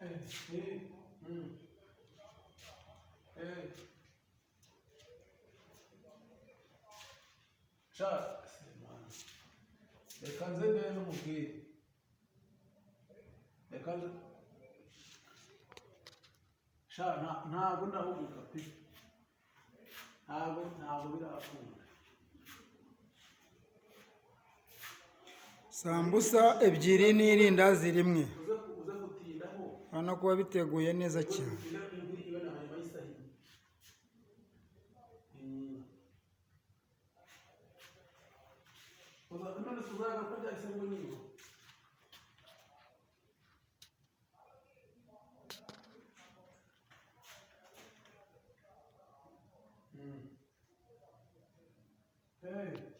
Eh, mm. Eh. Sha, Semana. Reka nze ndebe n'umubwire. Reka nze. Sha, ntabwo ndahuguka pe. Ntabwo birakunda. Sambusa ebyiri n'irindazi rimwe. Uze gutindaho. Urabona ko biteguye neza cyane. Uze gutinda iwe na hanyuma y'isaha imwe. None se uzagaruka ryahise ngo niba? Hey.